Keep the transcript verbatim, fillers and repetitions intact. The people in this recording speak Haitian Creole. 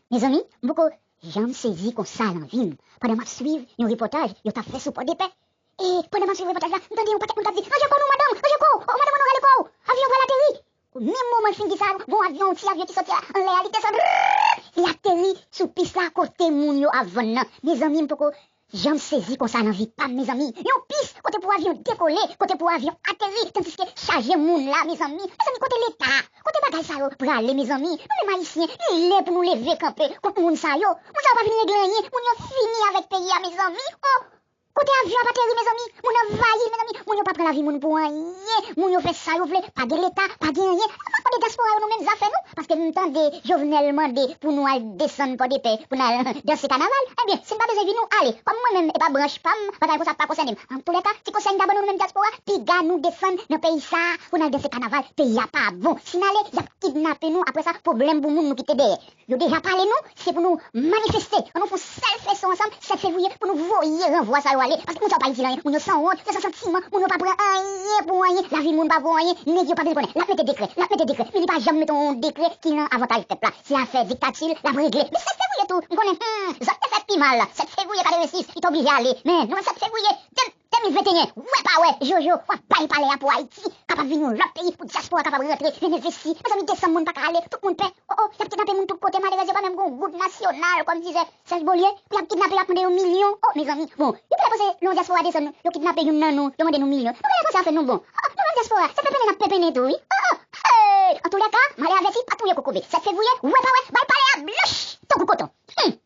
Mezanmi, m poko janm sezi konsa nan vi m. Pandan m ap swiv yon repòtaj yo t ap fè sou Pòdepè. E pandan m ap swiv repòtaj la, m tande yon pakèt moun k ap di, "Ranje kò nou, madanm, ranje kò w, oh, madanm, nou rale kò w, avyon an pral ateri." Menm moman l fin di sa, gon avyon, yon ti avyon ki soti anlè a, li desann, li ateri sou pis la kote moun yo ap vann nan. Mezanmi, m poko janm sezi konsa nan vi pa m, mezanmi. Yon pis kote pou avyon dekole, kote pou avyon ateri, tandiske chaje moun la, mezanmi. Mezanmi, kote Leta? Kote bagay sa yo prale, mezanmi? Nou menm Ayisyen, li lè pou nou leve kanpe kont moun sa yo. Moun sa yo pa vin regle anyen, moun yo fini avèk peyi a, mezanmi. Oh, kote avyon ap ateri, mezanmi? Moun anvayi, mezanmi. Moun yo pa pran lavi moun pou anyen. Moun yo fè sa yo vle, pa gen Leta, pa gen anyen. Ann mande dyaspora yo nou menm zafè nou. Paske m tande Jovenel mande pou nou al desann Pòdepè pou n al danse kanaval. Ebyen, si n pa bezwen vin, nou ale. Kòm mwen menm, e pa branch pa m, bagay konsa pa konsène m. Antoulèka, ti konsèy m ta ban nou, nou menm dyaspora, piga nou desann nan peyi sa a pou n al danse kanaval. Peyi a pa bon. Si n ale, y ap kidnape nou. Apre sa, pwoblèm pou moun nou kite dèyè. Yo deja pale nou, se pou nou manifeste. Ann nou fè yon sèl feson ansanm, sèt fevriye, pou nou voye ranvwa sa yo ale. Paske moun sa yo pa itil anyen. Moun yo sanwont, yo san santiman, moun yo pa pran anyen pou anyen. Lavi moun pa vo anyen, nèg yo pa bezwen konnen. L ap mete dekrè, l ap mete dekrè. Men li pa janm mete yon dekrè ki nan avantaj pèp la. Se afè diktati l ap regle. Men sèt fevriye tou, m konnen, hmm, zòt te fè pi mal. Sèt fevriye katrevensis, li te oblije ale. Men nou menm sèt fevriye, de, de mil venteyen, wè pa wè, Jojo, w ap bay palè a pou Ayiti kapab vin yon lòt peyi, pou dyaspora kapab rantre, vin envesti. Mezanmi, desanm moun pa ka ale, tout moun pè. Oh, oh, y ap kidnape moun tout kote, malerèz yo pa menm gon goud nasyonal, kòm dizè Serge Beaulieu, pou y ap kidnape, y ap mande yo milyon. Oh, mezanmi, bon, yo genlè panse lè yon dyaspora desann, yo kidnape youn nan nou, yo mande nou milyon. Nou genlè panse afè nou bon. Oh, nou menm dyaspora, se pepene n ap pepene tou, wi. Oh, oh, hey! Antoulèka, m ale avèti, pa touye kokobe. Sèt fevriye, wè pa wè, bay palè a blanch tankou koton. Hmm.